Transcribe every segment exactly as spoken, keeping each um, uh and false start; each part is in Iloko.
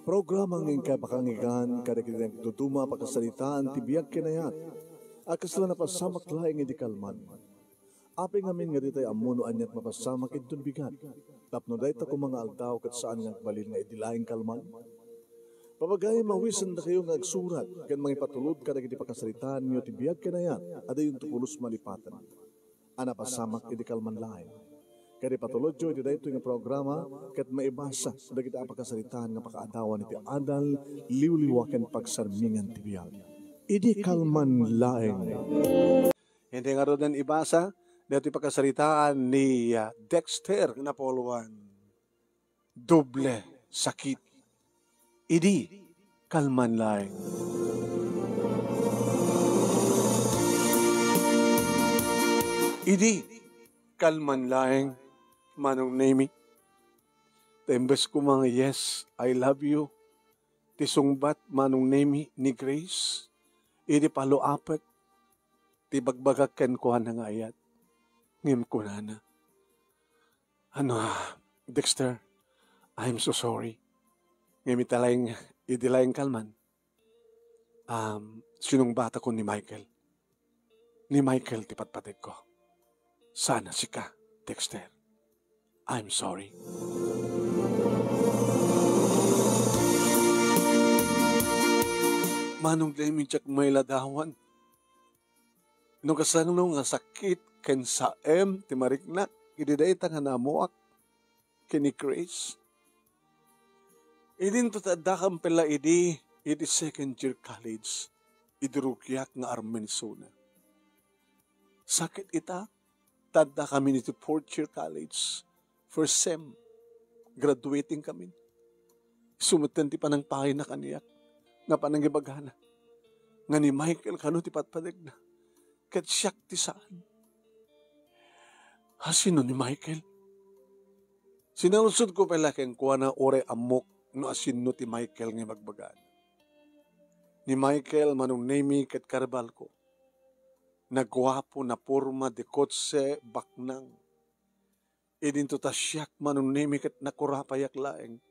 Programa nga inkay pakangigan kadagiti nagduduma a pakasaritaan ti biag ken ayat a kasla napasamak laeng idi kalman. Apay ngamin nga ditay ammo no aniat mapasamak inton bigat, tapno dayta koma nga aldaw ket saan nga agbalin nga idi laeng kalman? Pabagay, mawisendakayo nga agsurat ken mangipatulod kadagiti pakasaritaanyo ti biag ken ayat a dayonto pulos malipaten a napasamak idi kalman laeng. Ket ipatulodyo iti daytoy nga programa ket maibasa dagiti a pakasaritaan nga pakaadawan iti adal, liwliwa ken pagsarmingan ti biag. Idi kalman laeng. Hindi ngaruden ibasa daytoy pakasaritaan ni, ah, Dexter Napoleon. Doble sakit. Idi kalman laeng. Idi kalman laeng, Manong Nemi. Ta imbes koma nga, "Yes, I love you," ti sungbat, Manong Nemi, ni Grace, idi paluapek ti bagbagak kenkuana nga ayat. Ngem kunana, "Ano, ah, Dexter, I'm so sorry." Ngem ita laeng, idi laeng kalman, um, sinungbatakon ni Michael. Ni Michael ti patpategko. Sana sika, Dexter. I'm sorry. Manong Demi, diak mailadawan no kasano nga sakit ken saem ti mariknak idi dayta nga naammoak ken ni Grace. Idinto ta addakam pay la idi, idi second year college, idi rugiak nga armen isuna. Sakit ita, ta addakamin iti fourth year college, first sem, graduating kamin. Isu metten ti panangpayna kaniak nga panangibagana nga ni Michael kano ti patpategna, ket siak ti saan. Asino ni Michael? Sinaludsodko pay la kenkuana uray ammok no asino ti Michael nga ibagbagana. Ni Michael, Manong Nemi, ket karbalko. Naguapo, naporma, de kotse, baknang. Idinto ta siak, Manong Nemi, ket nakurapayak laeng.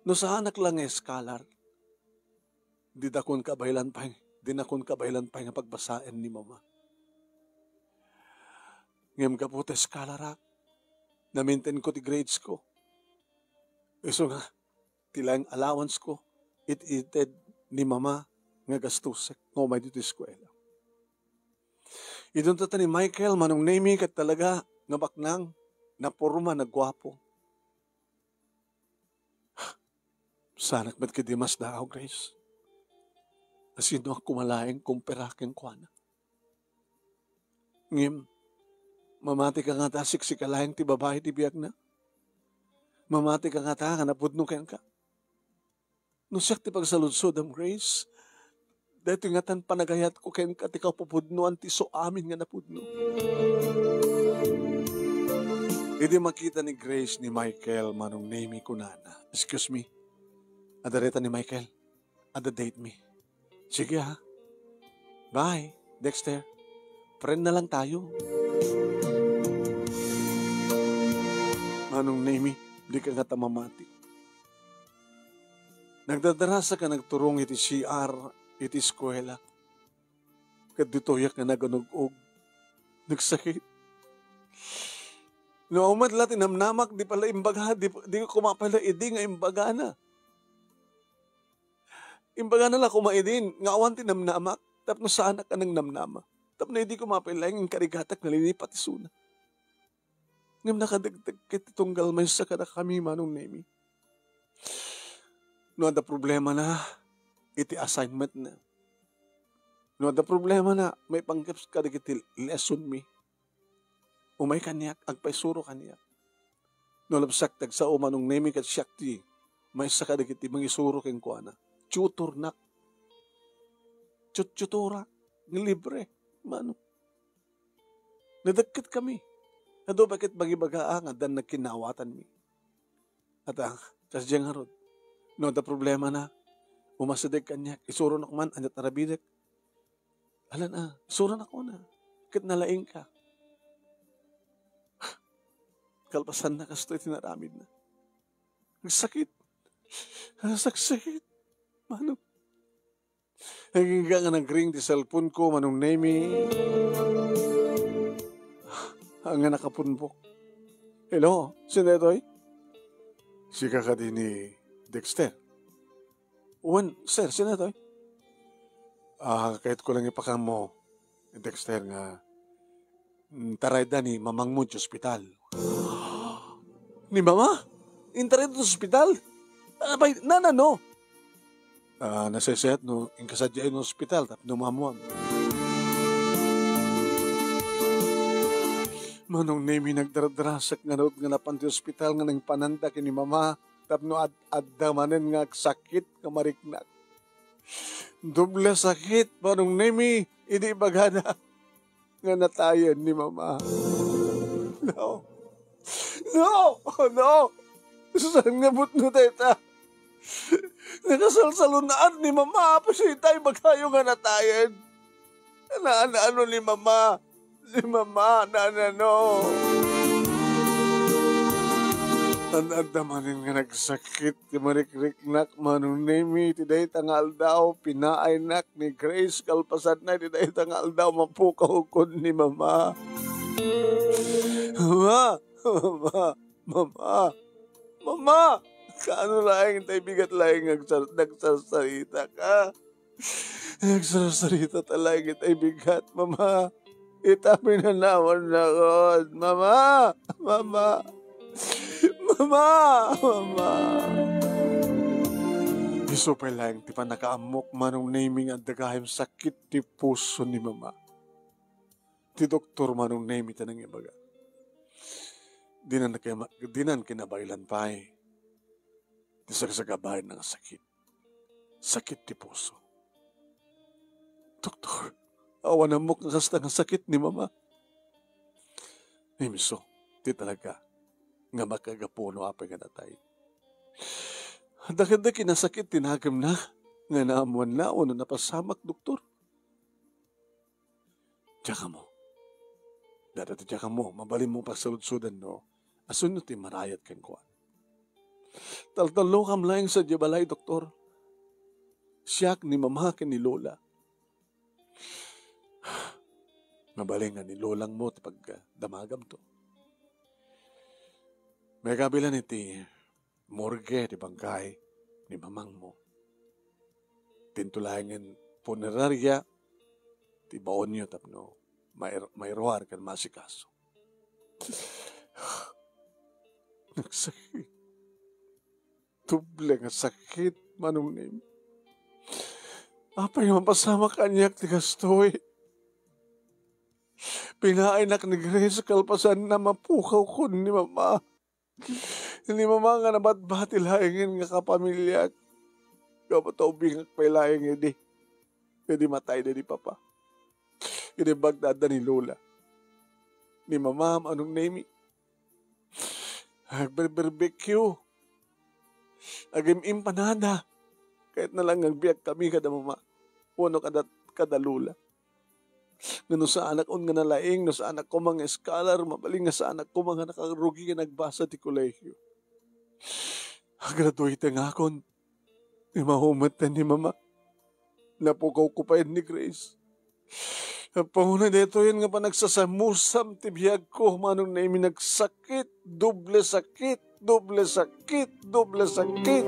No saanak la nga scholar, dinakon kabaelan pay, dinakon kabaelan pay nga pagbasaen ni Mama. Ngem gapu ta scholar-ak, namaintainko ti grades ko. Isu nga, ti laeng allowance ko, it-ited ni Mama nga gastusek nga umay ditoy eskuela. Idinto ta ni Michael, Manong Nemi, ket talaga nga baknang, naporma, naguapo. Saanak met ketdi masdaaw, Grace. Asinoak koma laeng kumpara kenkuana? Ngem, mamati ka ngata siksika laeng ti babai ti biagna? Mamati ka ngata nga napudno kenka? No siak ti pagsaludsodam, Grace, daytoy ngatan panagayatko kenka ti kapupudnoan ti isu amin nga napudno. Idi makita ni Grace ni Michael, Manong Nemi, kunana, "Excuse me, adda dayta ni Michael. Adda date mi." "Sige, ha. Bye, Dexter. Friend na lang tayo." Manong Nemi, dika ngata mamati. Nagdadarasak a nagturong iti C R iti eskuela. Ket ditoyak nga naganug-og. Nagsakit. No, awan met la ti namnamak, di pala imbaga, di, di koma pala idi nga imbagana. Imbagana la koma idin nga awan ti namnamak, tapno saanak a nangnamnama. Tapno idi koma pay laeng inkarigatak nga linipat isuna. Ngem nakadegdeg ket ti tunggal maysa kadakami, Manong Nemi. No adda problemana iti assignmentna, no adda problemana maipanggep kadagiti lessonmi, umay kaniak, agpaisuro kaniak. No labsak ti agsao, Manong Nemi, ket siak ti maysa kadagiti mangisuro kenkuana. Tutornak. Tut-, tutorak. Nga libre. Mano. Nadagketkami. Adu pay ket bagibagaa nga addan nagkinnawatanmi. At, ah, kasdiay ngarud, no adda problemana, umasideg kaniak, isuronak man, aniat arabidek. Alan, ah, isuronak una. Ket nalaingka. Kalpasanna, kastoy ti naramidna. Nagsakit. Saksakit, Manong. Agingga nga nagring ti cellphone ko, Manong Nemi. Nga nakapunbok. Hello, sino daytoy? Sika kadi ni Dexter? Wen, sir, sino daytoy? Ah, kayatko lang ipakaammo, Dexter, nga, mm, intarayda ni mamangmo ti ospital. Ni mama? Intarayda ti ospital? Apay, nanano? Ah, nasaysayat no inka sadiay no ospital tapno maammuam. Manong Nemi, nagdardrasak ngarud nga napan ti ospital nga nangpananda ken ni mama tapno ad-adda manen nga agsakit nga mariknak. Doble sakit, Manong Nemi, idi ibagada nga natayen ni mama. No. No! No! Saan nga pudno dayta? Nakasalsalun-at ni mama, apay dayta ibagayo nga natayen. Naan-ano ni mama? Ni mama, naan-ano? An-adda manen nga nagsakit ti marikriknak, Manong Nemi, iti dayta nga aldaw, pinaaynak ni Grace kalpasanna iti dayta nga aldaw, mapukawkon ni mama. Mama! Mama! Mama! Mama! Kaano laeng tay bigat laeng nga agsar-, nagsarsarita ka? Nagsarsarita ta laeng itay bigat, Mama. Ita pinanawan nakon. Mama! Mama! Mama! Mama! Isu pay laeng ti pannakaammok, Manong Nemi, nga adda gayam sakit ti puso ni Mama. Ti doktor, Manong Nemi, ti nangibaga. Dinan kema-, dinan kinabaelan pay ti sagsagabaenna nga sakit. Sakit ti puso. Doktor, awan ammok nga kasta nga sakit ni Mama. Isu, ti talaga nga makagapu no apay nga natay. Adda kadi kinasakit ti nagemna nga naammoanna wenno napasamak, Doktor? Diak ammo. Dayta ti diak ammo, mabalinmo pasaludsodan no asunno ti marayat kenkuana. Taltallokam laeng sadiay balay, Doktor. Siak ni Mama ken ni Lola. Mabalin nga ni Lolangmo ti pagdamagamto. Makabilan iti morgue ti bangkay ni Mamangmo. Dinto laengen punerarya ti baonyo tapno mair-, mairuar ken maasikaso. Nagsakit. Doble nga sakit, Manong Nemi. Apay nga mapasamak kaniak ti kastoy? Pinaaynak ni Grace kalpasanna, mapukawkon ni Mama. Ni Mama nga nabatbati laengen nga kapamiliak. Gapu ta ubingak pay laeng idi. Idi matayda ni Papa. Idi bagdada ni Lola. Ni Mama, Manong Nemi. Agberberbecue. Agim-impanada. Kayatna lang nga agbiag kami kada Mama. Wenno kada, kada Lola. Nga no saanak on nga nalaing, no saanak koma nga scholar, mabalin nga saanak koma nga nakarugi nga nagbasa ti kolehiyo. Graduate ngakon. Imaw met ni Mama. Napukawko pay ni Grace. Apay nga daytoyen nga panagsasamusam ti biagko, Manong Nemi, nagsakit, doble sakit, doble sakit, doble sakit.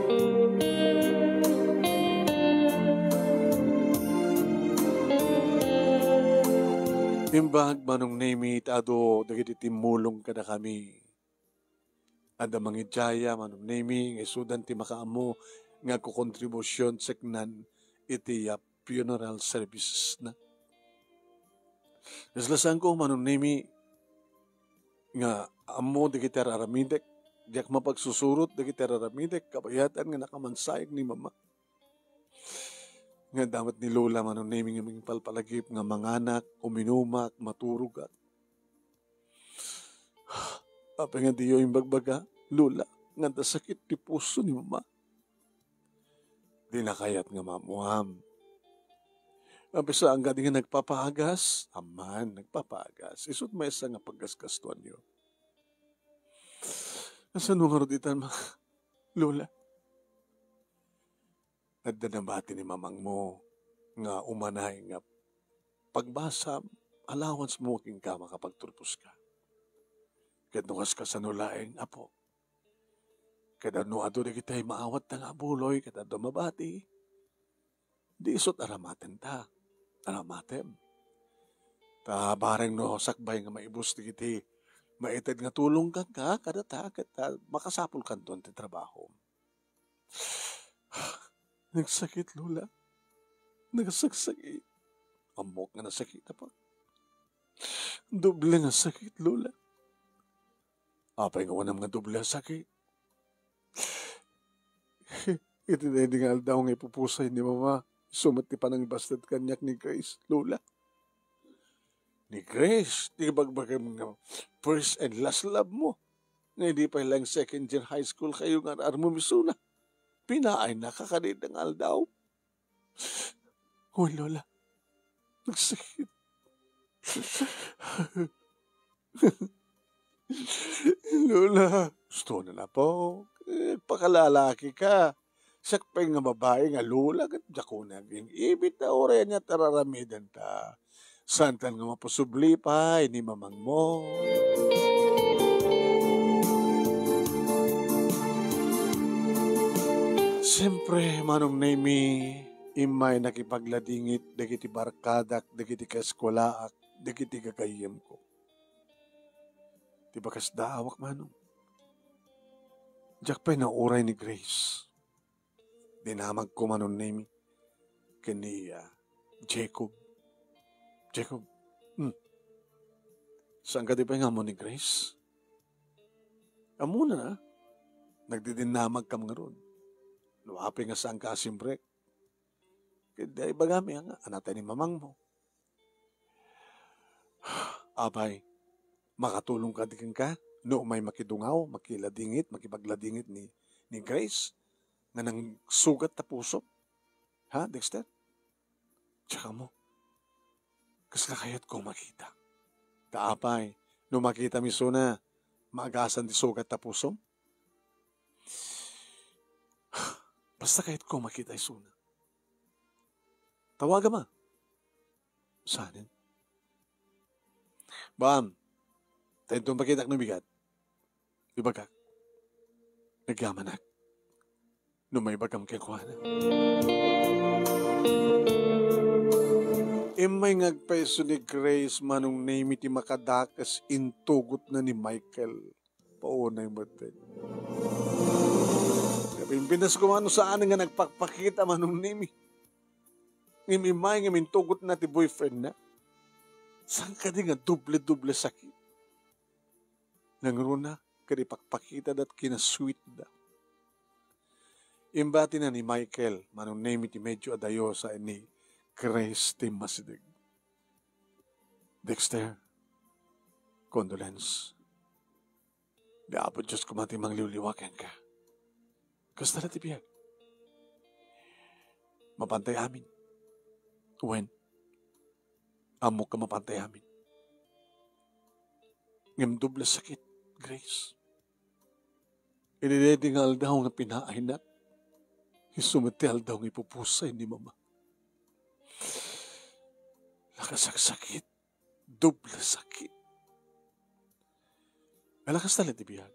Imbag, Manong Nemi, ta adu dagiti timmulong kadakami. Adda mangidiaya, Manong Nemi, nga isudan ti makaammo nga agkokontribusion seknan iti, ah, funeral services na. Laslasanko, Manong Nemi, nga ammo dagiti ar-aramidek, diak mapagsusurot dagiti ar-aramidek, kabayatan nga nakamansaig ni Mama. Nga adda met ni Lola, Manong Nemi, nga mangipalpalagip nga manganak, uminumak, maturogak. Apay nga diyo imbagbaga, Lola, nga adda sakit ti puso ni Mama? Dina kayat nga maammuam. Apay saan kadi nga nagpapaagas? Aman, nagpapaagas. Isut maysa nga paggasgastuanyo. Kasano ngarud itan, ma-, Lola? Adda nabati ni mamangmo nga umanay nga pagbasam, allowance mo kenka makapagturposka. Ket no kaskasano laeng, Apo, ket no adu dagiti maawat nga abuloy ket adda mabati, di isut' aramatenta, aramatem. Ta bareng no sakbay nga maibus dagiti maited nga tulong kenka kadata, ket, ah, makasapulkanton ti trabahom. Nagsakit, Lola. Nagsaksakit. Ammok nga nasakit, Apo. Doble nga sakit, Lola. Apay nga awanam nga doble a sakit? Iti daydi nga aldaw nga ipupusay ni Mama, isu met ti panangibasted kaniak ni Grace, Lola. Ni Grace, ti bagbagam nga first and last love mo. Nga idi pay laeng second year high school kayo nga ar-armom isuna. Pinaayna ka kadaydi nga aldaw. Wen, Lola. Nagsakit. Lola, gusto na na po. Eh, pakalalaki ka. Siak pay nga babae nga lola, ket diak unay aging-ibit ta uray ania ti ar-aramidenta. Saantan nga maposubli pay ni mamangmo. Siempre, Manong Nemi, immay nakipagladingit dagiti barkadak, dagiti kaeskuelaak, dagiti gagayyemko. Ti bakas daawak, Manong. Diak pay nauray ni Grace. Dinamagko, Manong Nemi, ken ni, ah, Jacob. Jacob, hmm. Saan kadi pay nga ammo ni Grace? Ammona, ah. Nagdidinnamagkam ngarud. No apay nga saanka a simrek. Ket ibagami nga, anatay ni mamangmo. Apay, makatulong kadi kenka no umay makidungaw, makiladingit, makipagladingit ni, ni Grace nga nangsugat ta pusom? Ha, Dexter? Tsaka mo, kasla kayatko makita. Ta apay, no makitam isuna, maagasan ti sugat ta pusom? Basta kayatko makita isuna. Tawagam a. Saanen? Bam, ta inton makitak no bigat, ibagak. Nagyamanak no maibagam kenkuana. Immay nga agpayso ni Grace, Manong Nemi, ti makadakes, intugotna ni Michael. Paunay met. Napimpinas koma no saan nga nagpakpakita, Manong Nemi. Ngem immay nga mintugotna ti boyfriendna. Saan kadi nga doble-doble sakit? Nangruna ket ipakpakitada ti kinasweetda. Imbatina ni Michael, Manong Nemi, ti medyo adayo sa ni Grace ti masideg. Dexter, condolence. Ni Apo Dios koma ti mangliwliwa kenka. Kasta la ti biag. Mapantay amin. Wen, ammok nga mapantay amin. Ngem doble sakit, Grace. Idi daydi nga aldaw nga pinaaynak, isu met ti aldaw nga ipupusay ni Mama. Nakasaksakit. Doble sakit. Ala, kasta la ti biag.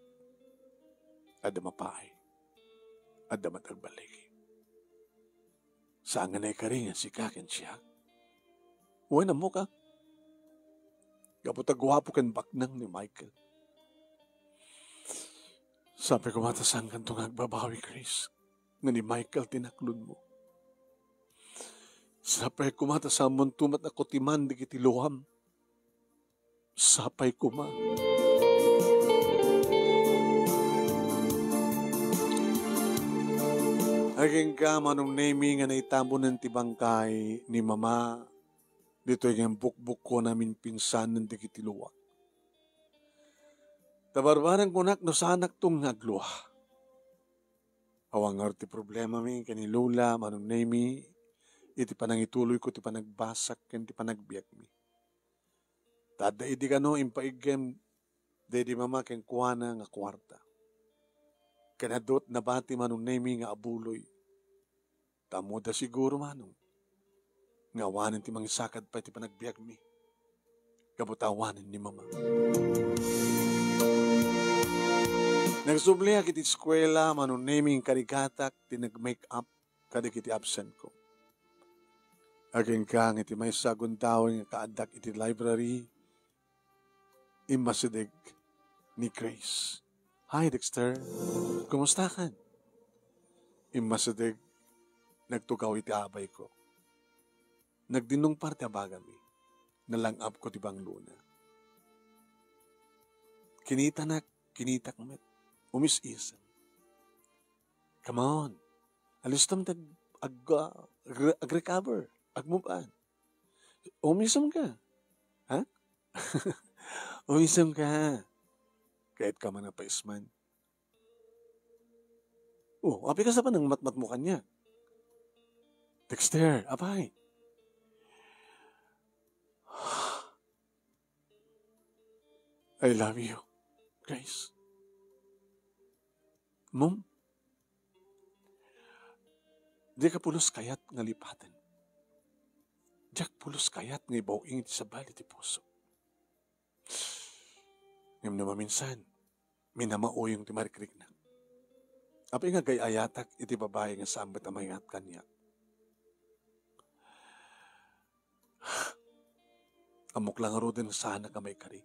Adda mapaay. Adda met agballigi. Saan nga naikari nga sika ken siak? Wen, ammok a. Gapu ta guapo ken baknang ni Michael. Sapay koma ta saankanto nga agbabawi, Chris, nga ni Michael ti naklodmo. Sapay koma ta saanmonto met a kutiman dagiti luam. Sapay koma. Agingga, Manong Nemi, nga naitamonen ti bangkay ni Mama ditoy nga bukbukko namin pinsanen dagiti luak. Ta barbareng kunak no saanakto nga aglua. Awan ngarud ti problemami ken ni Lola, Manong Nemi, iti panangituloyko ti panagbasak ken ti panagbiagmi. Ta adda idi kano impaiggem daydi Mama kenkuana nga kuarta. Ken adu met nabati, Manong Nemi, nga abuloy. Ta ammoda siguro, Manong, nga awanen ti mangisakad pay ti panagbiagmi gapu ta awanen ni Mama. Nagsubliak iti eskuela, Manong Nemi, inkarigatak ti nag-make up kadagiti absent ko. Agingga nga iti maysa a gundaway nga kaaddak iti library, immasideg ni Grace. "Hi, Dexter. Kumustakan?" Immasideg, nagtugaw iti abay ko. Nagdinnungpar ti abagami. Nalang-apko ti banglona. Kinitanak, kinitak met. Umis-isem. "Come on. Alistom ti ag-, ag-, ah, agre-, agrecover. Agmove on. Umisem ka. Ha? Umisem ka. Kayat ka man a paisman." "Oh, apay kasta pa nang matmatmo kaniak?" "Dexter, apay?" "I love you, Grace." "Mom, dika pulos kayat nga lipaten. Diak pulos kayat nga ibaw-ing iti sabali ti puso. Ngem no maminsan, minamauyong ti marikriknak. Apay nga agay-ayatak iti babai nga saan met a mayat kaniak? Ammok la ngaruden nga saanak a maikari.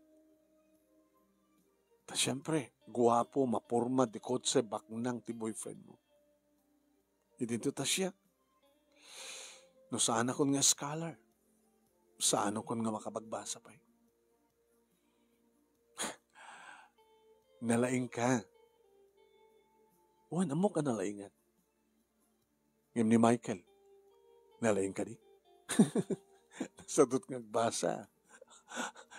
Ta siempre, guapo, maporma, dikotse, baknang ti boyfriend mo. Idinto ta siak. No saanakon nga scholar, saanakon nga makabagbasa pay." "Nalaing ka." "Wen, ammok a nalaingak. Ngem ni Michael, nalaing kadi?" Nasadot nga agbasa.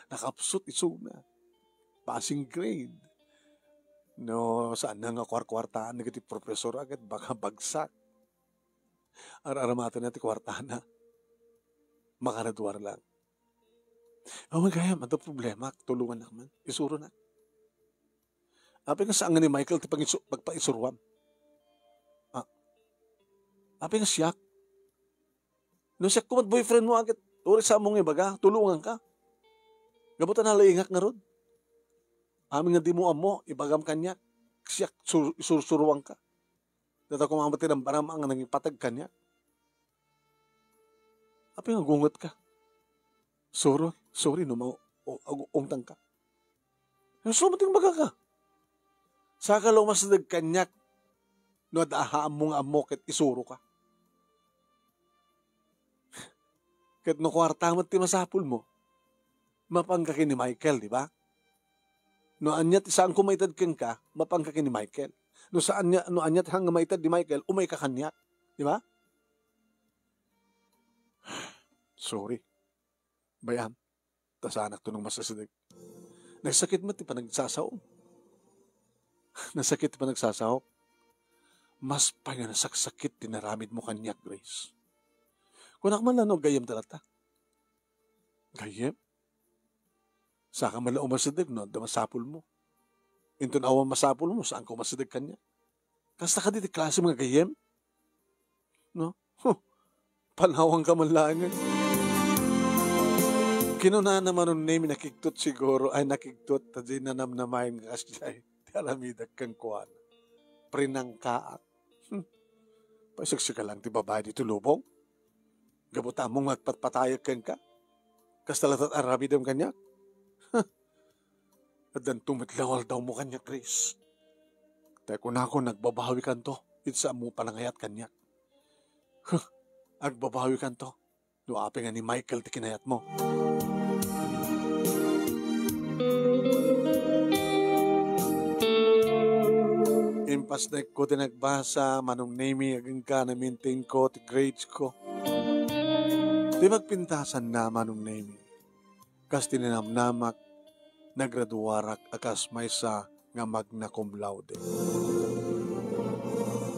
Nakapsut isuna. Passing grade. No, saanna nga kuarkuartaan dagiti profesor a ket baka bagsak. Ar-aramatenna ti kuartana. Makaraduar lang. "Awan gayam, adda problemak, tulongannak man. Isuronak." "Apay nga saan nga ni Michael ti pangisu-, pagpaisuruam? Ah, apay nga siak? No siak koma ti boyfriend mo, agit, uray saan mo nga ibaga, tulonganka. Gapu ta nalaingak ngarud. Amin nga dimo ammo, ibagam kaniak, siak sur-, isursuruanka. Data koma met ti nambaram nga nangipateg kaniak. Apay nga gungetka? Sorry, sorry no ma-, o-, ag-, ungtangka. Isu met ti bagaka. Saka la umasideg kaniak no adda a haammo nga ammo ket isuroka. Ket no kuarta met ti masapulmo, mapanka ken ni Michael, di ba? No ania ti saanko maited kenka, mapanka ken ni Michael. No saan nia, no ania ti saan nga maited ni Michael, umayka kaniak. Di ba? Sorry. Bay-am, ta saanakto nga umasideg. Nagsakit met ti panagsasaom. Nasakit ti panagsasaom. Mas pay nga nasaksakit ti naramidmo kaniak, Grace. Kunak man la no gayyemta latta. Gayyem? Saka man la umasideg no adda masapulmo. Inton awan masapulmo, saanka umasideg kaniak. Kasta kadi ti klasem nga gayyem? No? Huh. Panawanka man laengen. Kinunana, Manong Nemi, nakigtot siguro, ay, nakigtot, ta di nanamnamaen nga kasdiay ti aramidek kenkuana. Prinangkaak. Hmm. Paisiksika lang ti babai ditoy lubong. Gapu ta ammom nga agpatpatayek kenka. Kasta latta ti aramidem kaniak. Huh. Addanto met la nga aldawmo kaniak, Grace. Ta kunakon, agbabawikanto iti saanmo panangayat kaniak. Huh, agbabawikanto no apay nga ni Michael ti kinayatmo. Impasnekko ti nagbasa, Manong Nemi, agingga na-maintain ko ti grades ko. Ti pagpintasanna, Manong Nemi, kas ti ninamnamak, nagraduarak a kas maysa nga magna cum laude.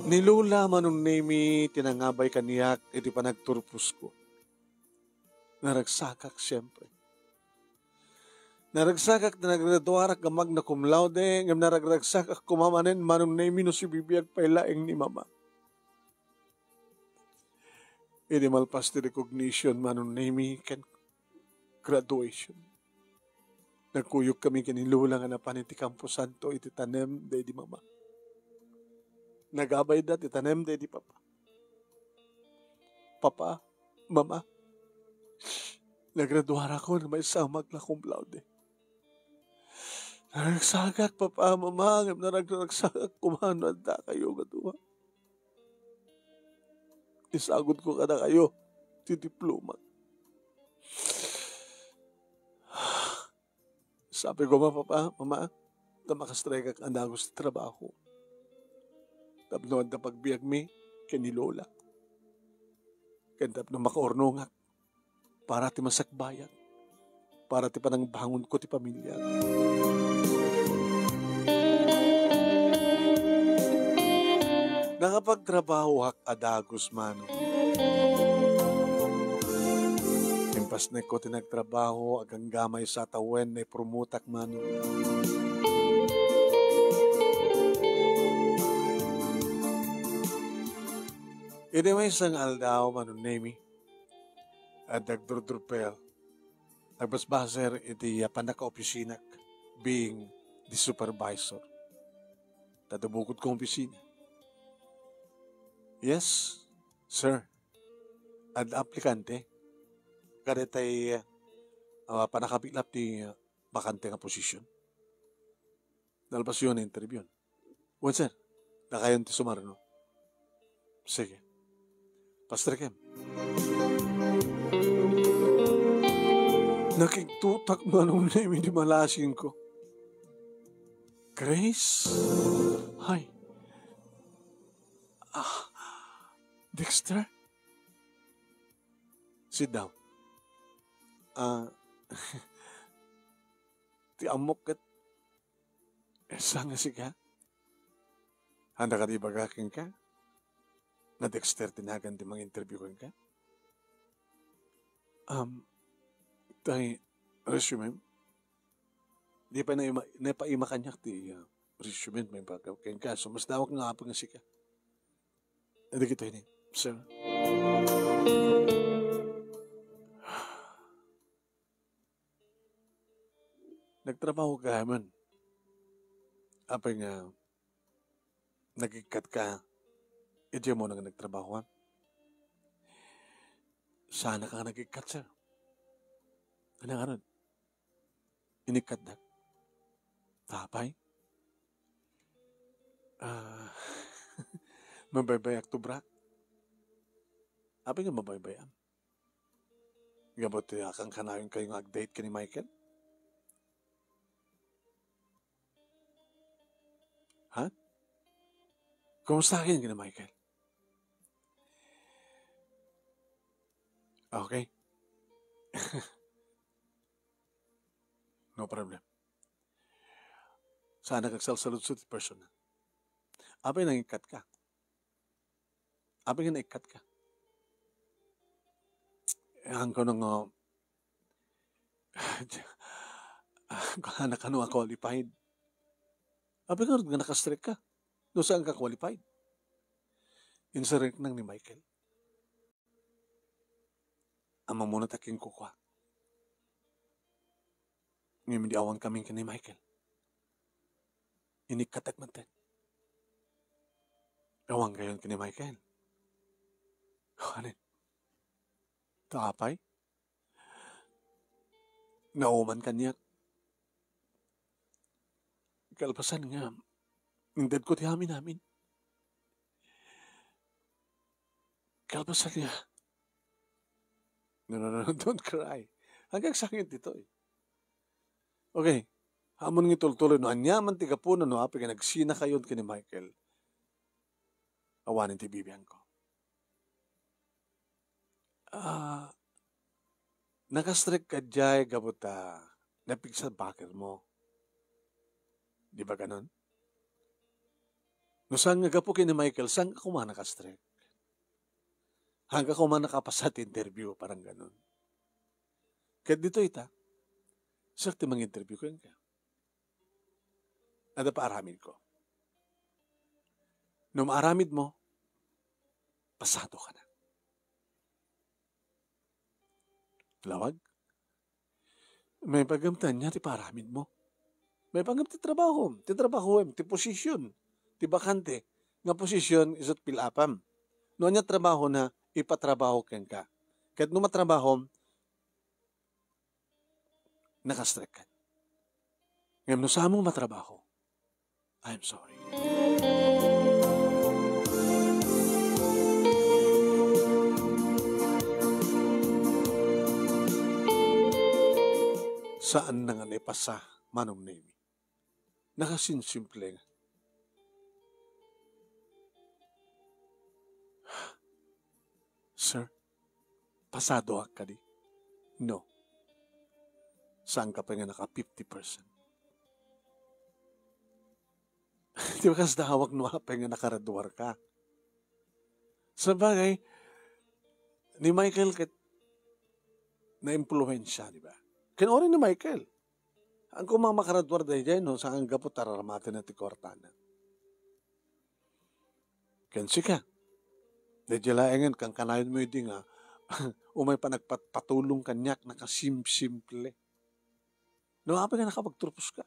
Ni Lola, Manong Nemi, ti nangabay kaniak iti panagturposko. Naragsakak, siempre. Naragsakak ta nagraduarak nga magna cum laude, ngem naragragsakak koma manen, Manong Nemi, no sibibiag pay laeng ni Mama. Idi malpas ti recognition, Manong Nemi, ken graduation, nagkuyokkami ken ni Lola nga napan iti kamposanto iti tanem daydi mama. Nagabayda ti tanem daydi papa. Papa, mama, nagraduarakon maysa a magna cum laude. Naragsagak, papa, mama, ngem naragsagak koma no addakayo nga dua. Isagudko kadakayo ti diploma. Sabi ko, "Ma, papa, mama, ta makastrekak a dagus ti trabaho. Tapno adda pagbiagmi ken ni Lola. Ken tapno makaurnongak para ti masakbayag, para ti panangbangonko ti pamilya." Nakapagtrabahoak a dagus, Manong. Impasnekko ti nagtrabaho, aganggamay sa tawen, naipromotak, Manong. Idi maysa nga aldaw, Manong Nemi, adda agdurdurpel, agbasbaser iti, ah, pannakaopisinako, being the supervisor. Ta dumugotko nga opisina. "Yes, sir. Adda aplikante kadaytay, ah, pannakabiklap ti, ah, bakante nga position. Nalpasyo nga interview." "Wen, sir. Dakayon ti sumarno." "Sige. Pastrekem." Nakigtutak, Manong Nemi, ti malasingko. "Grace? Hi. Ah, Dexter? Sit down. Ah, ti ammok ket saan nga sika? Haanda kadi ibaga kenka nga Dexter ti nagan ti manginterview kenka?" "Um, tay resume? Di pay naima-, naipaima kaniak ti, ah, resume, maibaga kenka. So, masdawak nga apay nga sika." "Dagitoy ni, sir." "Nagtrabaho ka man. Apay nga nagikkat ka idiay umuna nga nagtrabaho, ha?" "Saanak nga nagikkat, sir." "Ania ngarud?" "Inikkatdak." "Apay?" "Ah, mabaybay-ak, tubrak." "Apay nga mabaybay-am?" "Gapu ti akankanayon kayo nga ag-date ken ni Michael." "Ha? Kumusta kayo ken ni Michael?" "Okay." "No problem. Saanak agsalsaludso ti personal. Apay nga naikkat ka? Apay nga naikkat ka?" "Haan ko nga, ah, kano a qualified." "Apay nga nakastrek ka? No saan ka qualified?" Inserreknak ni Michael. Ammom no ti kinkukuak. Ngem idi awan kami ken ni Michael, inikkatdak metten. Awan kayon ken ni Michael. Anen? Ta apay? Nauman kaniak. Kalpasan nga, intedko ti amin-amin. Kalpasan nga. No, no, no, no, don't cry. Haan nga agsangit ditoy. Okay. Ammom nga itultuloy no ania man ti gapuna no apay nga nagsinakayon ken ni Michael. Awanen ti bibiangko. Ah, nakastrek ka diay gapu ta napigsa ti bakermo. Di ba ganon? No saan nga gapu ken ni Michael, saan ka koma nakastrek? Haan ka koma nakapasa ti interview, parang ganon. Ket ditoy ita, siak ti manginterview kenka. Adda paaramidko. No maaramidmo, pasado ka na. Lawag? Maipaggem ti ania ti paaramidmo? Maipaggem ti trabahom, ti trabahoem, ti position, ti bakante nga position isu't pil-apam. No ania trabahona, ipatrabaho kenka. Ket no matrabahom, nakastrekkan. Ngem no saanmo matrabaho, I'm sorry. Saan na nga naipasa, Manong Nemi. Nakasinsimple nga. Sir, pasadoak kadi? No. Saanka pay nga naka fifty percent? Di ba kasdawak no apay nga nakaraduar ka? Sabagay, ni Michael ket naimpluwensia, di ba? Ken uray ni Michael. Ang koma makaraduar daydiay, no, saan gapu ta raramatenna ti kuartana. Ken sika, daydiay laengen, kankanayon mo idi nga, umay panagpatpatulong kaniak, nakasimsimple. No, apay nga nakapagturpos ka?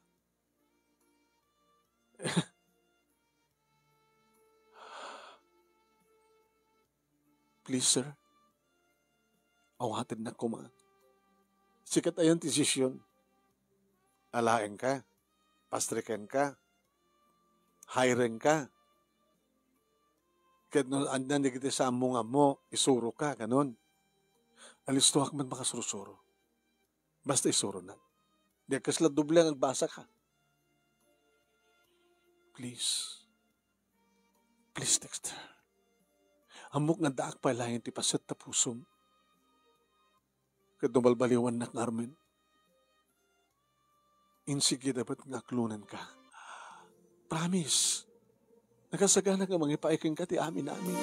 Please, sir. Awatennak koma. Sika ti ayan ti desisyon. Alaenka, pastrikenka, hirenka. Ket no adda dagiti saanmo nga ammo, isuroka, kanon. Alistoak met makasursuro. Basta isuronak. Diak kasla doble nga agbasa ka. Please. Please, Dexter. Ammok nga addaak pay laeng ti paset ta pusom. Ket no balbaliwannak ngarud, insigida met nga aklonenka. Promise. Nakasagana nga mangipaay kenka ti amin-amin.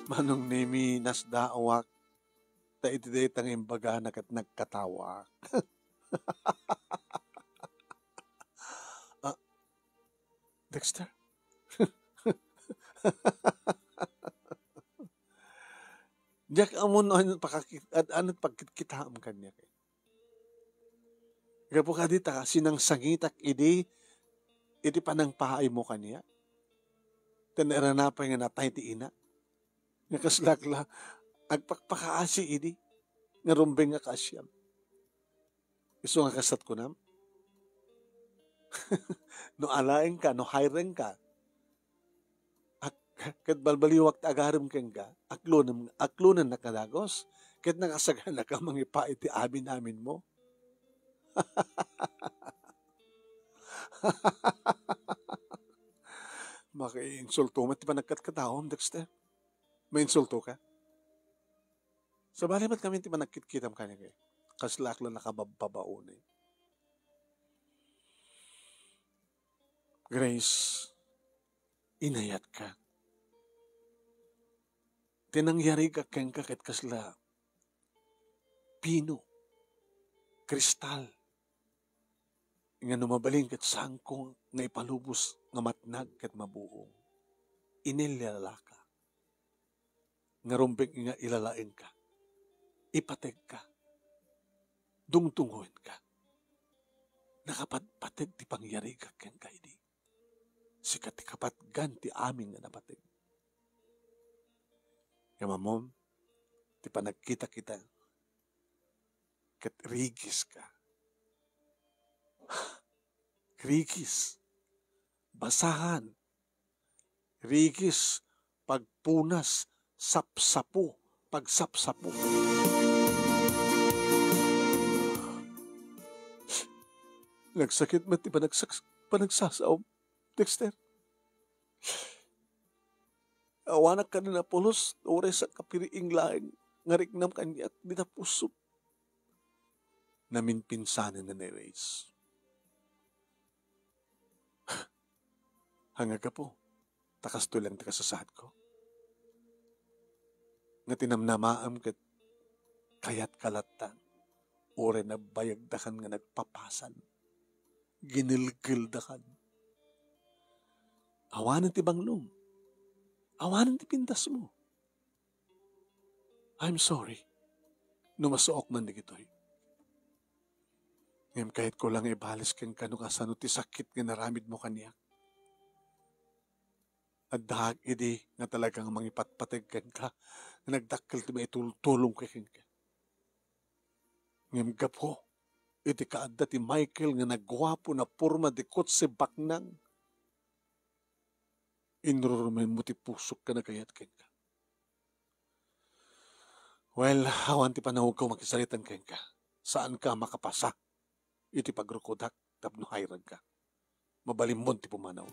Manong Nemi, nasdaawak. Ta iti dayta nga imbagana ket nagkatawa. Ah, Dexter? Diak ammo no ano pakakit-, ad-, ano pagkitkitaem kaniak. Gapu kadi ta sinangsangitak idi iti panangpaaymo kaniak. Ken nairana pay nga natay ti ina. Nga kasla la, agpakpakaasi idi, nga rumbeng nga kaasiam. Isu nga kasat kunam, no alaenka, no hirenka, ak-, ket balbaliwak ti agarem kenka, aklonem-, aklonennak nga dagus, ket nakasaganaka mangipaay ti amin-aminmo. Makainsulto met ti panagkatkataom, Dexter. Mainsulto ka? Sabali met kami ti panagkitkitam kaniak. Kasla ak la nakababbabaonay. Grace, inayatka. Ti nangyarigak kenka ket kasla pino, kristal, nga no mabalin ket saanko nga ipalubos nga matnag ket mabuong. Inilalaka. Nga rumbeng nga ilalaengka. Ipategka. Dungdungoenka. Nakapatpateg ti pangyarigak kenka idi. Sika ti kapatgan ti amin nga napateg. Ngem ammom, ti panagkitakita, ket rigiska. Rigis. Basahan. Rigis. Pagpunas. Sapsapo. Pagsapsapo. Nagsakit met ti panagsaks-, panagsasaom, Dexter. Awanak kadi napulos, uray sangkapiriing laeng nga riknam kaniak dita pusom. Naminpinsanen ni Reyes. Haan nga gapu, ta kastoy laeng ti kasasaadko. Nga tinamnamaem ket kayatka latta, uray nagbayagdakan nga nagpapasan. Ginilgildakan. Awanen ti banglom. Awanen ti pintasmo. I'm sorry no masuok man dagitoy. Ngem kayatko la nga ibales kenka no kasano ti sakit nga naramidmo kaniak. Addaak idi nga talaga nga mangipatpateg kenka, nga nagdakkel ti maitultulongko kenka. Ngem gapu iti kaadda ti Michael nga naguapo, naporma, di kotse, baknang, inrurumenmo ti pusok nga nagayat kenka. Well, awan ti panawagko makisaritan kenka. Saanka makapasa iti pagrukodak tapno hayragka. Mabalinmon ti pumanaw.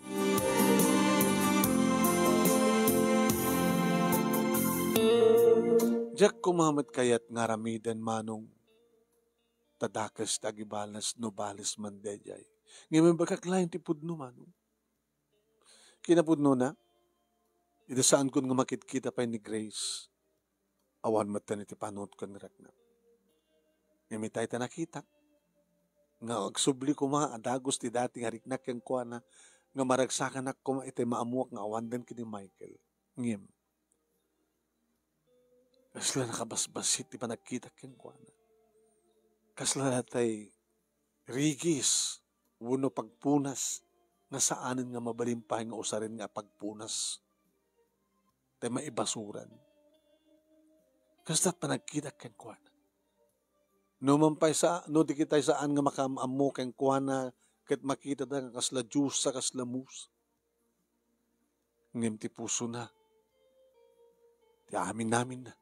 Diak koma met kayat nga aramiden, Manong, ta dakes ti agibales no bales man daydiay. Ngem imbagak laeng ti pudno, Manong. Kinapudnona, idi saanko nga makitkita pay ni Grace, awan metten iti panunotka nga riknak. Ngem itay ta nakitak nga agsubli koma a dagus ti dati nga riknak kenkuana, nga maragsakanak koma itay maammoak nga awanen ken ni Michael. Ngem, kasla nakabasbasit ti panagkitak kenkuana. Kasla tay rigis wenno pagpunas nga saanen nga mabalin pay nga usaren nga pagpunas tay maibasuran. Kasta't panagkitak kenkuana. No man pay sa, no di kitay saan nga makaam-ammo kenkuana ket makitada nga kasla diosa, kasla musa. Ngem ti pusona, ti amin-aminna,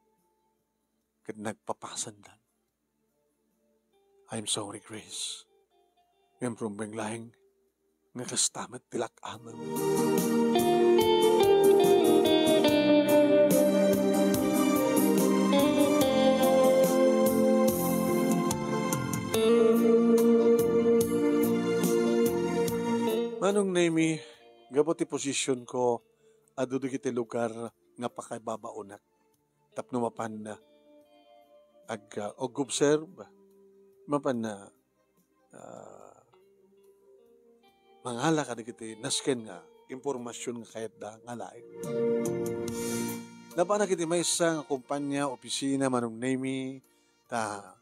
ket nagpapasendan. I'm sorry, Grace. Ngem rumbeng laeng nga kasta met ti lak-amem. Manong Nemi, gapu ti posisyonko, adu dagiti lugar nga pakaibabaonak tapno mapan, ah, ag-, ah, ag-observe, mapan, ah, ah, mangala kadagiti nasken nga impormasyon nga kayatda nga laeng. Napanak iti maysa nga kompania, opisina, Manong Nemi, ta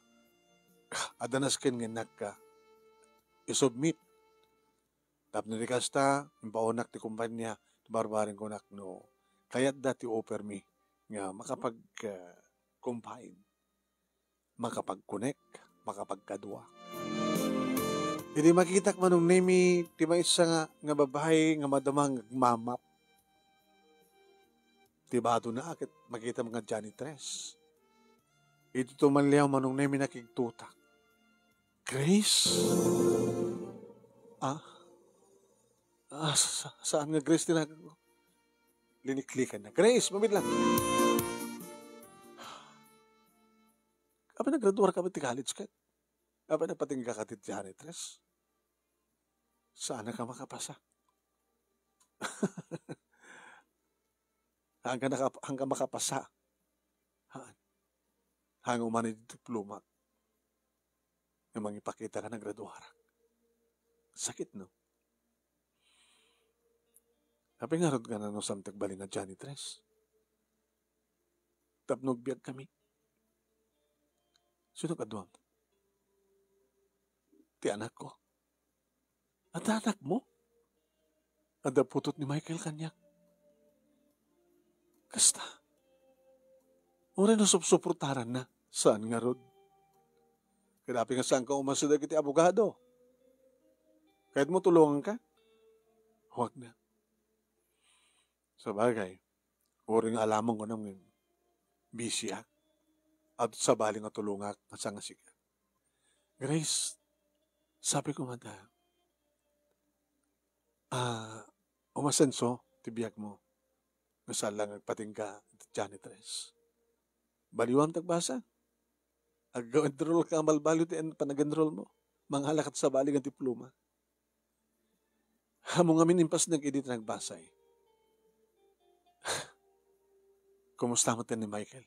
adda nasken nga innak, ah, isubmit. Tapno di kasta, impaonak ti kompania, ti barbareng kunak no kayatda ti offer mi nga makapag, ah, combine, makapag-connect, makapagkadua. Idi makitak, Manong Nemi, ti maysa nga, nga babai nga madama nga agmamap. Ti badona ket makita nga janitress. Iti tumalliaw, Manong Nemi, nakigtutak. Grace? Ah? Ah, sa-, sa-, saan nga Grace ti naganko? Liniklikan na. Grace, mabit lang. Apay, nagraduar ka met ti college ket? Apay, nagpatingga ka ti janitress? Saan ka makapasa? Haan ka nakap-, haan ka makapasa. Haan. Haan nga umani ti diploma. Nga mangipakita nga nagraduarak. Sakit, no? Apay ngarud nga nanusam ti agbalin nga janitress? Tapno agbiag kami. Sino kaduam? Ti anakko. Adda anakmo? Adda putot ni Michael kaniak. Kasta. Uray no supsuportaranna, saan ngarud? Ket apay nga saanka umasideg iti abogado? Kayatmo tulonganka? Huwag na. Sabagay, uray nga alamang kunam nga busy-ak, at sabali nga tulongak nga saan nga sika. Grace, sabi ko mada, ah, umasenso ti biagmo. Nga saan lang agpatingga ti janitress. Baliwam ti agbasa. Ag-enroll ka, malbaliw ti en-, panag-enroll mo. Mangala kat sabali nga diploma. Amo ngamin impasnek idi ti nagbasa, eh. Kumusta met ni Michael?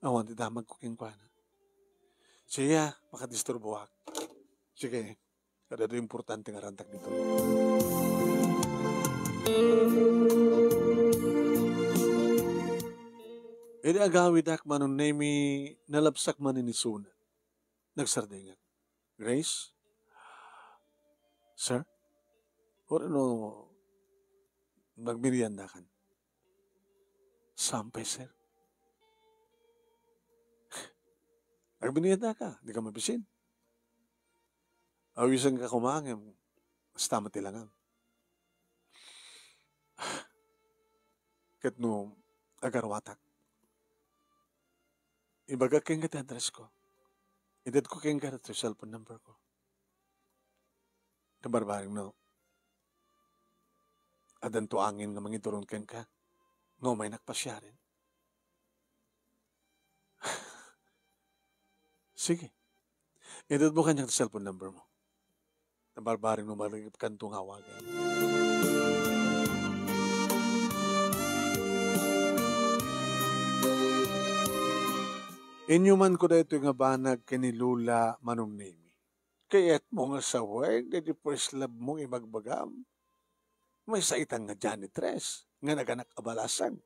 Awan ti damagko kenkuana. Siya, makadisturboak. Sige, kadado importante nga rantak dito. Idi agawidak, Manong Nemi, nalabsak manen isuna. Nagsardengak. "Grace? Sir? Uray no nagmeriendakan?" "Saan pay, sir?" "Nagmeriendaka, dika mabisin. Awisenka koma ngem kasta met ti langam. Ket no agaruatak, ibagak kenka ti addressko. Itedko kenka ti cellphone numberko. Kabarbareng no, addanto angin nga mangituron kenka no umaynak pasiaren." "Sige. Itedmo kaniak ti cellphone numbermo. Nabarbareng no marigipkanto nga awagan." Inyumanko daytoy nga banag ken ni Lola Manong Nemi. "Kayatmo nga sawen daytoy first love mo nga ibagbagam? Maysa ita nga janitress nga naganak a balasang."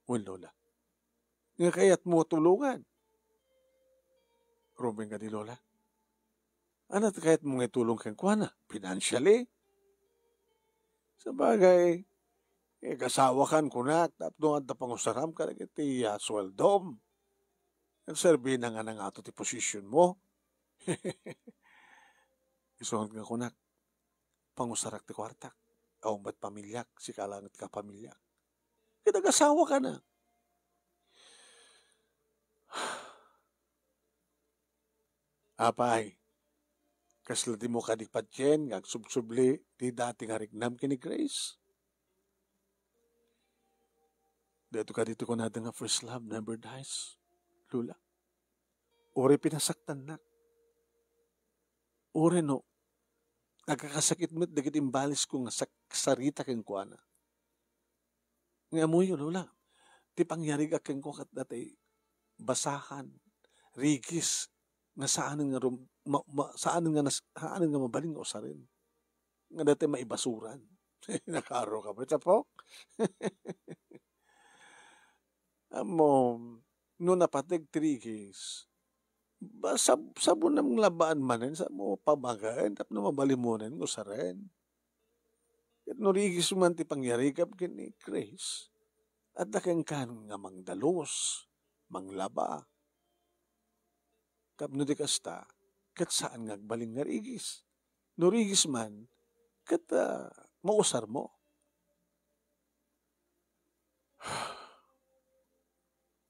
"Wen, Lola." "Nga kayatmo tulongan?" Rumbeng kadi Lola. "Ania ti kayatmo nga itulong kenkuana? Financially?" "Sabagay, eh, agasawakan kunak, tapno adda pangusaram kadagiti, ah, sueldom. Agserbina nga nangato ti positionmo." Isu nga kunak, pangusarak ti kuartak. Awan met pamiliak, sika laeng ti kapamiliak. Ket agasawakana. Apay, kasla dimo kadi patien nga agsubsubli ti dati nga riknam ken ni Grace? Daytoy kadi ti kunada nga first love never dies, Lola. Uray pinasaktannak. Uray no, agkakasakit met dagiti imbalisko nga sak-, sarita kenkuana. Nga ammoyo, Lola, ti pangyarigak kenkuana ket daytoy basahan, rigis, nga saanen nga rum-, ma-, ma-, saanen nga nas-, saanen nga mabalin nga usaren. Nga daytoy maibasuran. Nakaaro ka ba, Chapok? Ammom, no napateg ti rigis, ba-, sab-, sabonam nga labaan manen, saan mo pamagaen tapno mabalin mo nen nga usaren. Ket no rigis man ti pangyarigam ken ni Grace, adda kenkan nga mangdalus, manglaba. Tapno di kasta, ket saan nga agbalin nga rigis. No rigis man, ket, ah, mausar mo.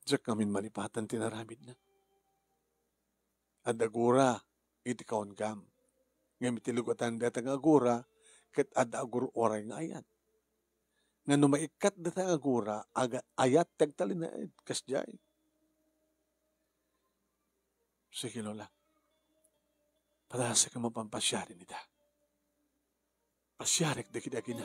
Diak ngamin malipatan ti naramidna. Adda gura iti kaungam. Ngem iti lugatan dayta nga agura, ket adda agur-uray nga ayat. Nga no maikkat dayta nga agura, aga-, ayat ti agtalinaed, kasdiay. Sige, Lola. Padasek a mapan pasiaren ita. Pasiarek dagiti agina.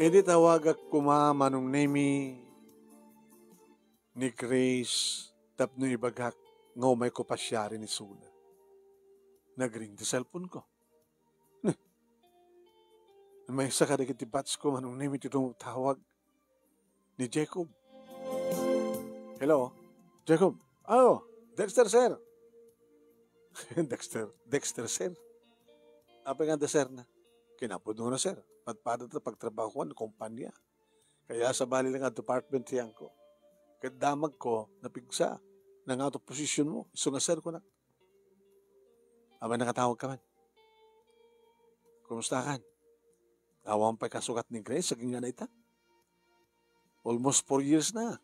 Idi tawagak koma, Manong Nemi, ni Grace tapno ibagak nga umayko pasiaren isuna. Nagring ti cellphone ko. Maysa kadagiti batch ko, Manong Nemi, ti tumawag, ni Jacob. "Hello, Jacob." "Oh, Dexter, sir." "Dexter, Dexter, sir." Apay nga Dexter na? Kinapudno na, sir. Padpada ta pagtrabahoan, kumpanya. Kaya sabali lang nga department siyan ko. Ket damagko, napigsa. Nangato position mo. Isu nga, sir, kunak. Apay nakatawag ka man? Kumusta kan? Awan pay kasukat ni Grace, agingga na ita. Almost four years na.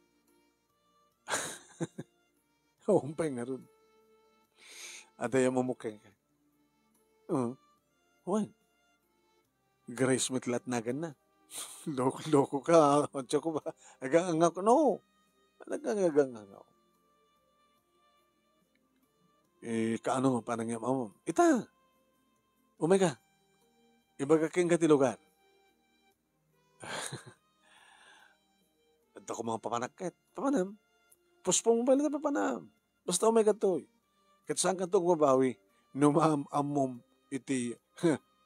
Awan pay ngarud. Adda ya mamukeng ka. Uh, wen. Grace met latnagan na. Loko, loko ka, ah. Antya ko ba? Agangangako, no. Talagang agangangako. Eh, kaano nga panangyam-amam? Ita. Umay ka. Ibaga kenka ti lugar. Adda ko mga papanak ket. Papanam. Puspon mo ba nila papanam? Basta umay kadtoy. Ket saan kanto agbabawi no maam-ammom iti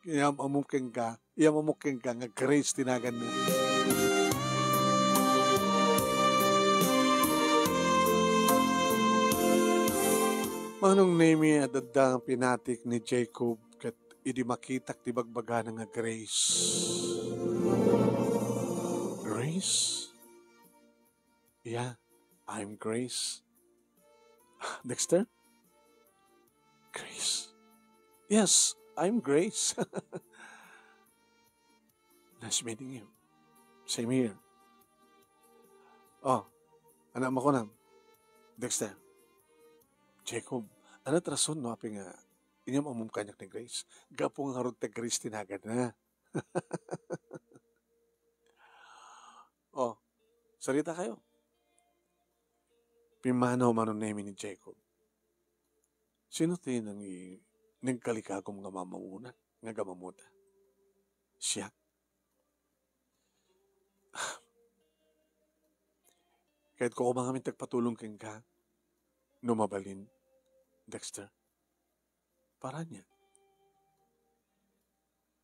iyam-amok kenka, iyam-amok kenka nga Grace ti naganna. Manong Nemi, adda pinatik ni Jacob ket idi makitak ti bagbagana nga Grace. Grace? Yeah, I'm Grace. Dexter? Grace? Yes, I'm Grace. Nice meeting you. Same here. Oh, anak mo ko na. Dexter. Jacob, ano ti rason no apay nga inyam-ammom kaniak ni Grace? Gapu nga ngarud ta Grace ti naganna. Oh, sarita kayo. Pimmanaw Manong Nemi ni Jacob. Sino ti nangi-, nagkalikagom nga mamamuna, nga gamamuta? Siak? Kayatko koma ngamin ti agpatulong kenka, no mabalin, Dexter. Para ania?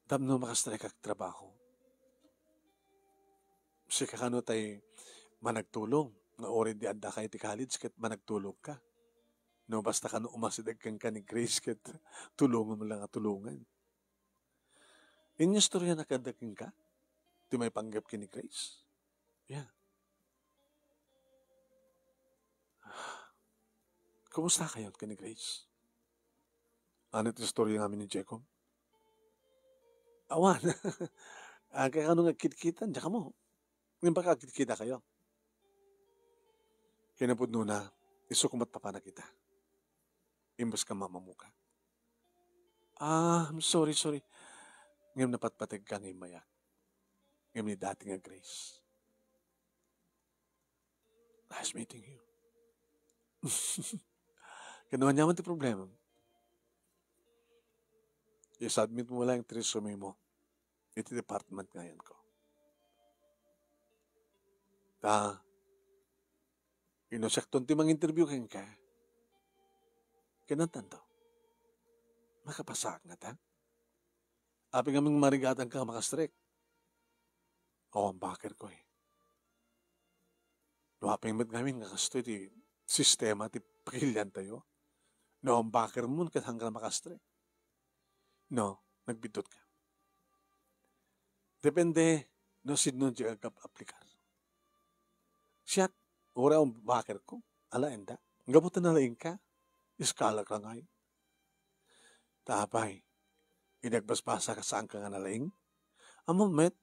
Tapno makastrek ak trabaho. Sika kano tay managtulong, nga uray di addaka iti college ket managtulongka. No, basta kano umasideg kenka ni Grace ket tulongem la nga tulongan. Inistoryanak kadi kenka ti maipanggep ken ni Grace? Yeah. Kumusta kayo ken ni Grace? Ano ti istorya ngamin ni Jacob? Awan. Ah, kaya kano nga kitkitan, diak ammo. Ngem baka agkitkita kayo. Kinapudnona, isu koma ti papanak ita. Imbes nga mamamuka. Ah, I'm sorry, sorry. Ngem napatpategka nga immayak. Ngem ni dati nga Grace. Nice meeting you. Kano aniaman ti problema? I-submit mo lang ti resume mo iti department nga ayanko. Ta, no siakton ti manginterview kenka, kinantanto. Makapasaak ngata? Apay ngamin marigatanka nga makastrek? Awan bakerko eh. No apay met ngamin nga kastoy ti sistema ti pakiliantayo, no awan bakermon ket haanka makastrek. No, nagbiddutka. Depende no sino ti agap-aplikar. Siak, uray awan bakerko, alaenda. Gapu ta nalaingka, iskalak la ngay. Ta apay, idi agbasbasak a saanka nga nalaing? Ammom met?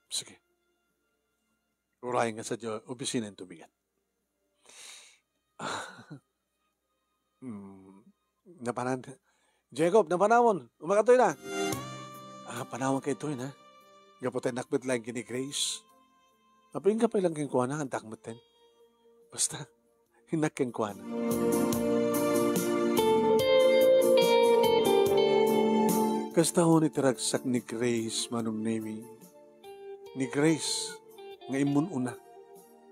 Sige. Uray nga sadiay opisina inton bigat. Hmm, napanan. Jacob, napanawon. Umakatoy na. Ah, panawan kay toy na. Gapu ta innak met laeng ken ni Grace. Apay, inka pay lang kenkuana, addak metten. Basta, innak kenkuana. Kasta unay ti ragsak ni Grace, Manong Nemi. Ni Grace nga immun-una,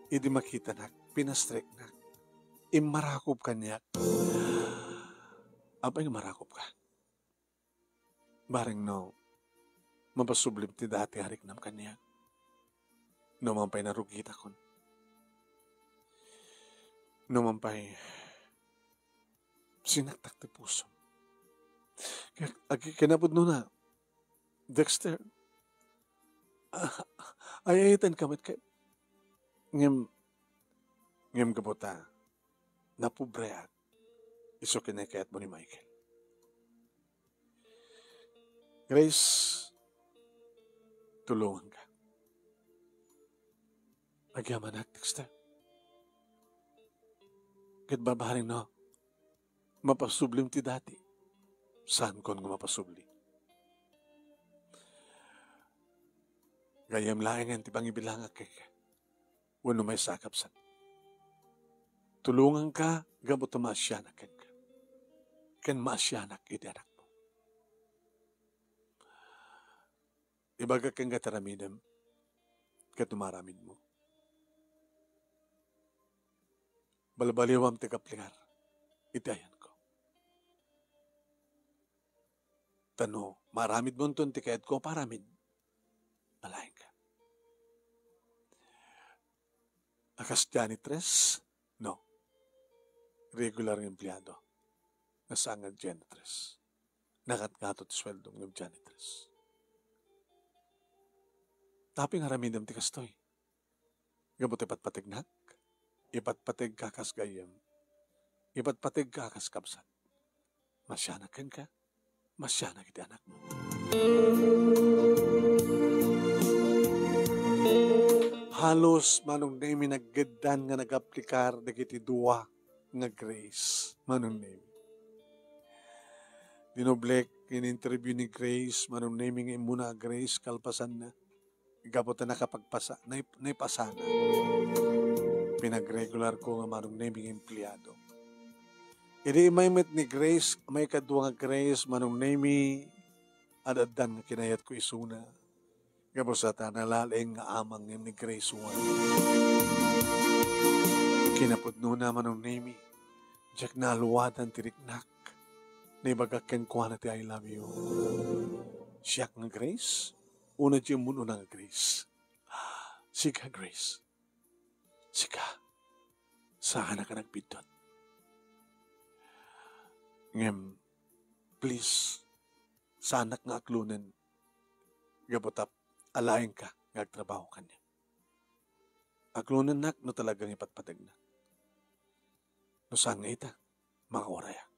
idi makitanak, pinastreknak. Immarakup kaniak. Apay nga marakup ka? Bareng no, mapasublim ti dati a riknam kaniak. No man pay narugitakon. No man pay sinaktak ti pusom. Kaya, ag-, kinapudno na, Dexter, ah, ay-ayatenka met kay, ngem, ngem gapu ta, napubreak, isu ken ni kayatmo ni Michael. Grace, tulonganka. Agyamanak, Dexter. Ket barbareng no, mapasublim ti dati. Saankon nga mapasubli. Gayyem laengen ti pangibilangak kenka. Wenno maysa a kabsat. Tulonganka gapu ta maasianak kenka. Ken maasianak iti anakmo. Ibagak kenka ti aramidem ket no maaramidmo. Balbaliwam ti kaplingar iti ayanko. Ta no maaramidmonton ti kayatko a paaramid, alaenka. A kas janitress? No. Regular nga empleado. Nga saan nga janitress. Nakatngato ti sueldo nga janitress. Tapno aramidem ti kastoy. Gapu ta ipatpategnak, ipatpategka kas gayyem, ipatpategka kas kabsat. Masianak kenka, masianak iti anakmo. Halos Manong Nemi naggeddan nga nagaplikar dagiti dua nga grace, Manong Nemi. Dinoblek in interview ni Grace, Manong Nemi, nga immuna a grace kalpasanna. Gapu ta nakapagpasa-, naip-, naipasana. Pinagregular ko nga Manong Nemi nga empleado. Idi immay met ni Grace, may kadua nga Grace, Manong Nemi, ad-addan nga kinayatko isuna. Gapu sa ta nalaing nga amang ni Grace one. Kinapudnona, Manong Nemi, diak naaluadan ti riknak. Naibagak kenkuana ti I love you. Siak nga Grace? Uno ti ummun-una nga Grace? Sika, Grace. Sika. Saanak a nagbiddut. Ngem, please, saanak nga aklonen gapu ta alaenka nga agtrabaho kaniak. Aklonennak no talaga nga ipatpategna. No saan nga ita, makaurayak.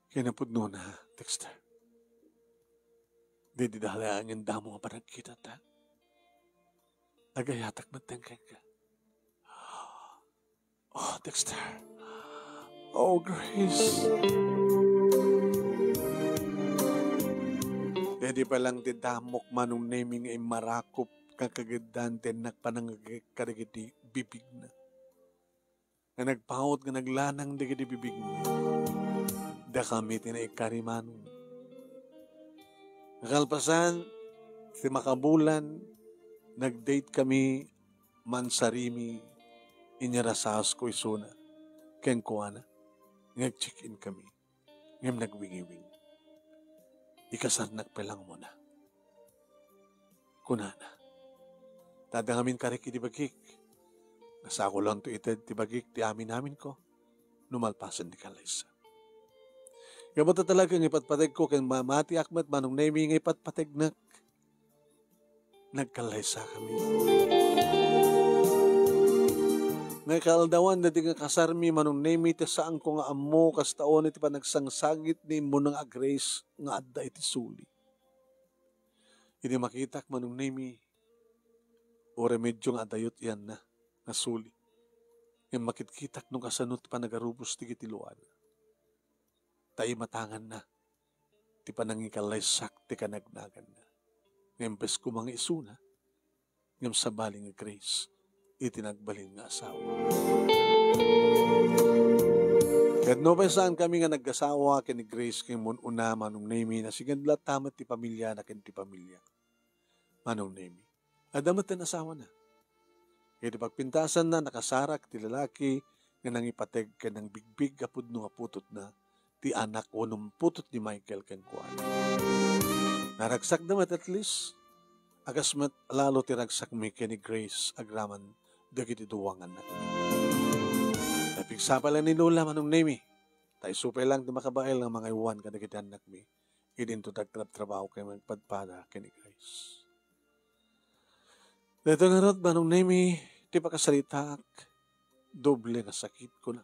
Kinapudnona, Dexter. Didi dalayangen damo nga panagkitata. Agayatak met kenka. Oh, Dexter. Oh, Grace. Daydi pa lang ti damok, Manong Nemi, nga immarakop nga kageddan ti innak panangagek kadagiti bibigna. Nga nagpaut nga naglanang dagiti bibigna. Dakami ti naikari, Manong. Kalpasan ti makabulan, nag-date kami mansarimi, inyarasasko isuna kenkuana nga nag-check-in kami, ngem nagwingiwing. Ikasarnak pay lang umuna, kunana. Ta adda ngamin karik idi bagik. Nasakulanto ited ti bagik ti aminaminko no malpasen ti kallaysa. Gapu ta talaga nga ipatpategko ken mamatiak met, Manong Nemi, nga ipatpategnak. Nagkallaysakami. Nga kaaldawan daydi nga kasarmi, Manong Nemi, ti saanko nga ammo kasta unay ti panagsangsagit ni immuna a Grace nga adda iti suli. Idi makitak, Manong Nemi, uray medio nga adayot iyanna nga suli. Ngem makitkitak no kasano ti panagarubos dagiti luana. Ta imatanganna ti panangikallaysakko ti kanagnaganna. Nga imbes koma nga isuna, ngem sabali nga Grace iti nagbalin nga asawa. Ket nupay saankami nga nagasawa ken ni Grace ken ummun-una, Manong Nemi, nasigad latta met ti pamiliana ken ti pamiliak, Manong Nemi. Adda met ti asawana. Iti pagpintasanna, nakasarak ti lalaki nga nangipateg ken nangbigbig a pudno nga putotna, ti anak wenno putotna ni Michael kenkuana. Naragsakda met, at least, a kas met lalo ti ragsakmi ken ni Grace agraman dagiti dua nga annakmi. Napigsapa lang ni Lola, Manong Nemi, ta isu pay lang ti makabael nga mangaywan kadagiti annakmi. Idi intodak ti nagtrabaho ken nagpadpada ken ni Grace. Daytoy ngarud, Manong Nemi, ti pakasaritaak, doble nga sakit, kuna.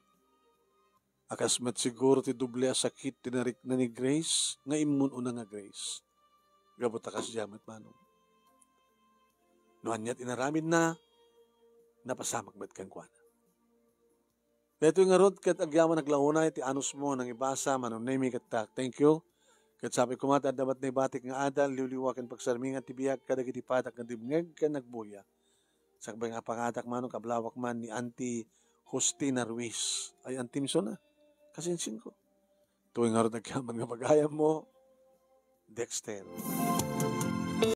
A kas met siguro ti doble a sakit ti narikna ni Grace nga immun-una nga Grace. Gapu ta kasdiay met, Manong. No ania ti inaramidna, napasamak met kenkuana. Daytoy ngarud ket agyamanak la unay ti anusmo a nangibasa, Manong Nemi, ket ta, thank you. Ket sapay koma ta adda met naibatik nga adal, liwliwa ken pagsarmingan ti biag kadagiti padak nga dimngeg ken nagbuya. Sakbay nga pangadak, Manong, kablawak man ni Auntie Justina Ruiz. Ay, Auntie Misona. Kasinsinko. Daytoy ngarud agyaman nga pagayammo, Dexter.